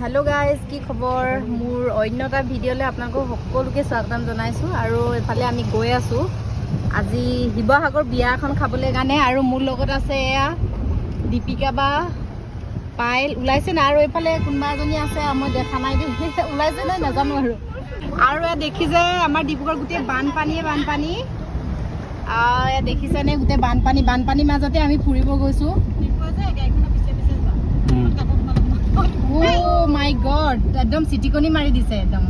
Hello' guys, কি খবৰ? মোৰ অন্য এটা ভিডিঅ'লৈ আপোনালোকক সকলোকে স্বাগতম জনাইছোঁ। আৰু এইফালে আমি গৈ আছোঁ আজি শিৱসাগৰ বিয়া এখন খাবলৈ কাৰণে। আৰু মোৰ লগত আছে এয়া দীপিকা বা, পায়েল ওলাইছে নাই? আৰু এইফালে কোনোবা এজনী আছে, মই দেখা নাই দেই, ওলাইছে নাই নাজানো। আৰু এয়া দেখিছে আমাৰ ডিব্ৰুগড় গোটেই বানপানীয়ে বানপানী। এয়া দেখিছেনে গোটেই বানপানী, বানপানীৰ মাজতে আমি ফুৰিব গৈছোঁ। অ' মাই গড, একদম চিটিকনি মাৰি দিছে একদম।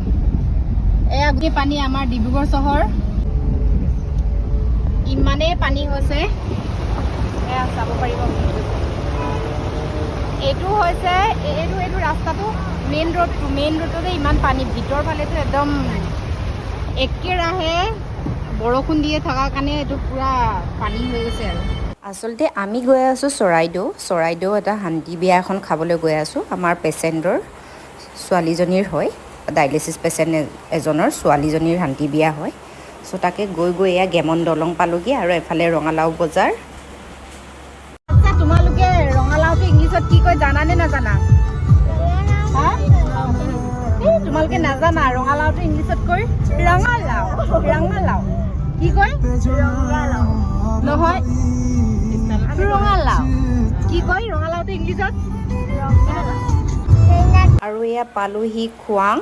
এয়া গোটেই পানী আমাৰ ডিব্ৰুগড় চহৰ, ইমানেই পানী হৈছে। এয়া চাব পাৰিব, এইটো হৈছে এইটো এইটো ৰাস্তাটো মেইন ৰোডটো, মেইন ৰোডতে ইমান পানী। ভিতৰ ফালেতো একদম একেৰাহে বৰষুণ দিয়ে থকাৰ কাৰণে এইটো পূৰা পানী হৈ গৈছে। আৰু আচলতে আমি গৈ আছোঁ চৰাইদেউ, চৰাইদেউ এটা শান্তি বিয়া এখন খাবলৈ গৈ আছোঁ। আমাৰ পেচেণ্টৰ ছোৱালীজনীৰ হয়, ডায়েলিচিছ পেচেণ্ট এজনৰ ছোৱালীজনীৰ শান্তি বিয়া হয়। চ' তাকে গৈ গৈ এয়া গেমন দলং পালোগৈ। আৰু এফালে ৰঙালাও বজাৰ। আচ্ছা, তোমালোকে ৰঙালাওটো ইংলিছত কি কয় জানানে নাজানা? এই তোমালোকে নাজানা ৰঙালাওটো ইংলিছত কয় ৰঙালাও। ৰঙালাও কি কয়? নহয়, ৰঙালাও কি কয় ৰঙালাওটো ইংলিছত? আৰু এয়া পালোহি খোৱাং।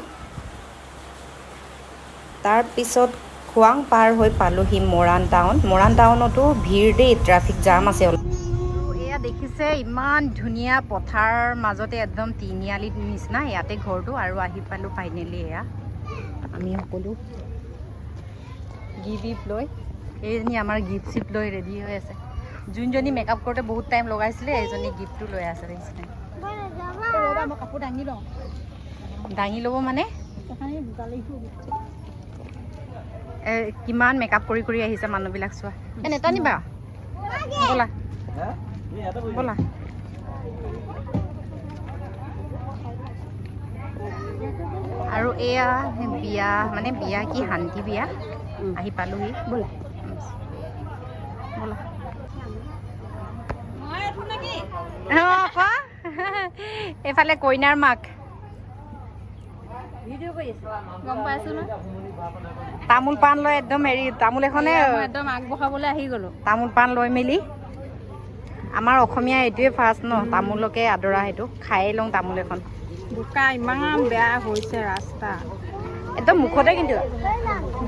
তাৰপিছত খোৱাং পাৰ হৈ পালোহি মৰাণ টাউন। মৰাণ টাউনতো ভিৰ দেই, ট্ৰাফিক জাম আছে অলপ। এয়া দেখিছে ইমান ধুনীয়া পথাৰ মাজতে একদম তিনিআলিৰ নিচিনা ইয়াতে ঘৰটো। আৰু আহি পালোঁ ফাইনেলি। এয়া আমি সকলো গিফ্ট লৈ, এইজনী আমাৰ গিফ্ট চিফ্ট লৈ ৰেডি হৈ আছে। যোনজনী মেকআপ কৰোঁতে বহুত টাইম লগাইছিলে, এইজনী গিফ্টটো লৈ আছে, দেখিছেনে? কাপোৰ দাঙি লওঁ। দাঙি ল'ব মানে কিমান মেকআপ কৰি কৰি আহিছে মানুহবিলাক চোৱা। এই নেটানিবা, ব'লা ব'লা। আৰু এয়া বিয়া, মানে বিয়া কি শান্তি বিয়া, আহি পালোহি। ব'লা ব'লা। কোৱা, এইফালে কইনাৰ মাক। তামোল পাণ লৈ একদম হেৰি, তামোল এখনে একদম আগবঢ়াবলৈ আহি গ'লো। তামোল পাণ লৈ মেলি। আমাৰ অসমীয়া এইটোৱে ফাৰ্ষ্ট ন, তামোলকে আদৰা, সেইটো খায়ে লওঁ তামোল এখন। বোকা ইমান বেয়া হৈছে ৰাস্তা একদম মুখতে, কিন্তু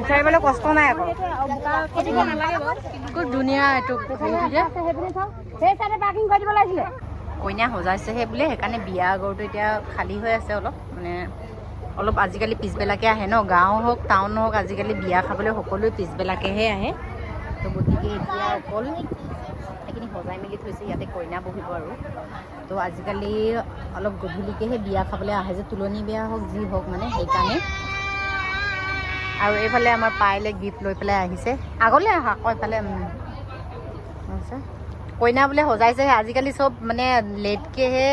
বিচাৰিবলৈ কষ্ট নাই আকৌ। খুব ধুনীয়া এইটো। কইনা সজাইছেহে বোলে, সেইকাৰণে বিয়া ঘৰটো এতিয়া খালী হৈ আছে অলপ। মানে অলপ আজিকালি পিছবেলাকে আহে ন, গাঁও হওক টাউন হওক, আজিকালি বিয়া খাবলৈ সকলোৱে পিছবেলাকেহে আহে। তো গতিকে এতিয়া অকল সেইখিনি সজাই মেলি থৈছে, ইয়াতে কইনা বহিব। আৰু তো আজিকালি অলপ গধূলিকেহে বিয়া খাবলৈ আহে যে, তুলনি বিয়া হওক যি হওক মানে, সেইকাৰণে। আৰু এইফালে আমাৰ পাইলে গিফ্ট লৈ পেলাই আহিছে। আগলৈ আহা আকৌ এইফালে কইনা বোলে সজাইছেহে। আজিকালি চব মানে লেটকেহে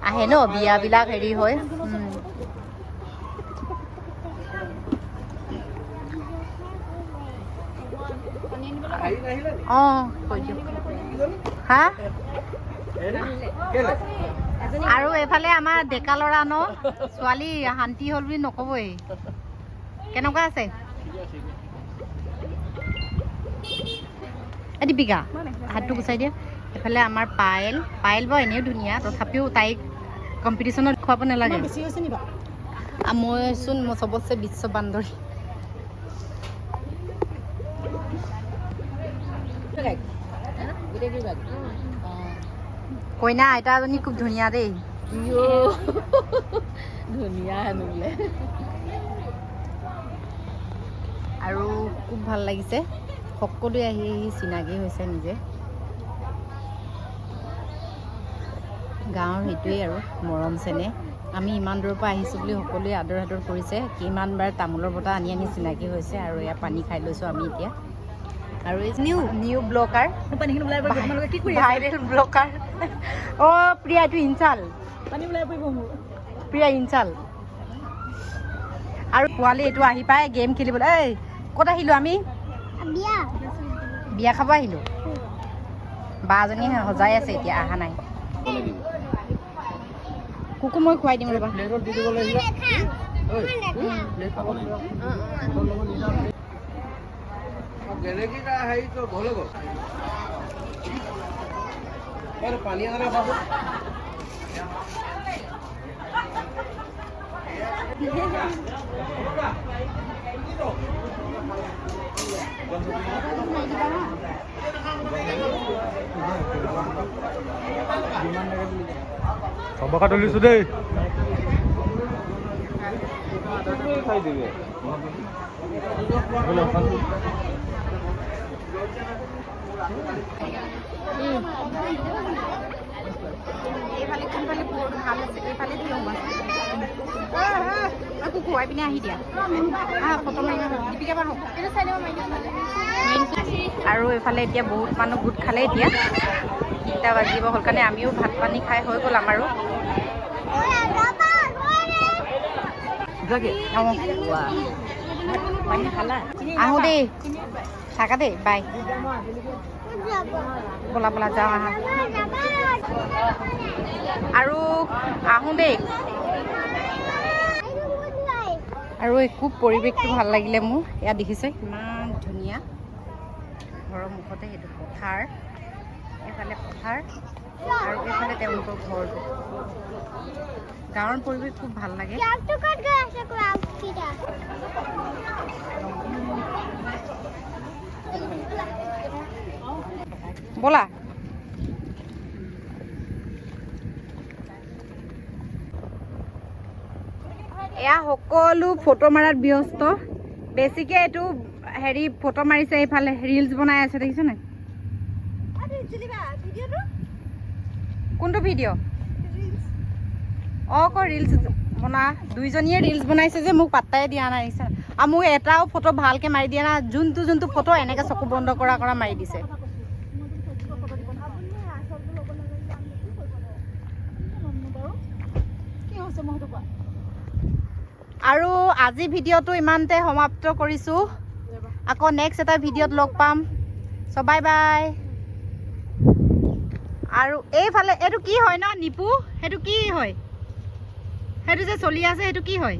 আহে ন বিয়াবিলাক, হেৰি হয়। অঁ কৈ দিয়ক। হা, আৰু এইফালে আমাৰ ডেকা ল'ৰা ন, ছোৱালী শান্তি হ'ল বুলি নক'বই। কেনেকুৱা আছে এই দীপিকা, হাতটো গুচাই দিয়া। এইফালে আমাৰ পায়েল, পায়েল বাৰু এনেও ধুনীয়া, তথাপিও তাইক কম্পিটিশ্যনত খুৱাব নালাগে। মইচোন মই চবতছে বিশ্ব বান্দৰী। কইনা আইতাজনী খুব ধুনীয়া দেই, ধুনীয়া হেনো বোলে। আৰু খুব ভাল লাগিছে, সকলোৱে আহি আহি চিনাকি হৈছে নিজে। গাঁৱৰ সেইটোৱেই আৰু মৰম চেনেহ। আমি ইমান দূৰৰ পৰা আহিছোঁ বুলি সকলোৱে আদৰ আদৰ কৰিছে। কিমানবাৰ তামোলৰ বটা আনি আনি চিনাকি হৈছে। আৰু এয়া পানী খাই লৈছোঁ আমি এতিয়া। আৰু এই নিউ ব্লকাৰ, ভাইৰেল ব্লকাৰ। অ' প্ৰিয়া, এইটো ইনচাল, প্ৰিয়া ইনচাল। আৰু পোৱালি এইটো আহি পাই গেম খেলিবলৈ। এই ক'ত আহিলোঁ আমি? বিয়া খাব আহিলোঁ। বাজনী সজাই আছে এতিয়া, অহা নাই। কুকু মই খুৱাই দিম ৰ'বা। প্লেটত দি দিব লাগিছিলে। প্লেট পাব। গেলেকীটা হেৰি ঘৰলৈ গ'ল। পানী এটা খাব। চবকা তুলিছো দেই। এইফালে কোনফালে পোহৰটো ভাল আছে? এইফালে থিয় হোৱা। আকৌ খুৱাই পিনে আহি দিয়া। আহ, ফটো মাৰিম। দীপিকা বাহক। আৰু এইফালে এতিয়া বহুত মানুহ গোট খালে। এতিয়া 3টা বাজিব হ'ল কাৰণে আমিও ভাত পানী খাই হৈ গ'ল আমাৰো। অঁ, আহোঁ দেই, থাকা দেই, বাই। ব'লা ব'লা, যাওঁ আহা। আৰু আহোঁ দেই। আৰু এই খুব পৰিৱেশটো ভাল লাগিলে মোৰ। ইয়াত দেখিছে ইমান ধুনীয়া, ঘৰৰ মুখতে সেইটো পথাৰ, এইফালে পথাৰ আৰু এইফালে তেওঁলোকৰ ঘৰটো। গাঁৱৰ পৰিৱেশ খুব ভাল লাগে। ব'লা। এয়া সকলো ফটো মাৰাত ব্যস্ত। বেছিকে এইটো হেৰি ফটো মাৰিছে, এইফালে ৰিলচ বনাই আছে, দেখিছে নাই? কোনটো ভিডিঅ'? অঁ, ক ৰিলচ বনা। দুইজনীয়ে ৰিলচ বনাইছে যে মোক পাত্তাই দিয়া নাই, দেখিছে? আৰু মোক এটাও ফটো ভালকে মাৰি দিয়া নাই। যোনটো যোনটো ফটো এনেকে চকু বন্ধ কৰা কৰা মাৰি দিছে। আৰু আজি ভিডিঅ'টো ইমানতে সমাপ্ত কৰিছোঁ। আকৌ নেক্সট এটা ভিডিঅ'ত লগ পাম। চ' বাই বাই। আৰু এইফালে এইটো কি হয় ন নিপু? সেইটো কি হয়? সেইটো যে চলি আছে, সেইটো কি হয়?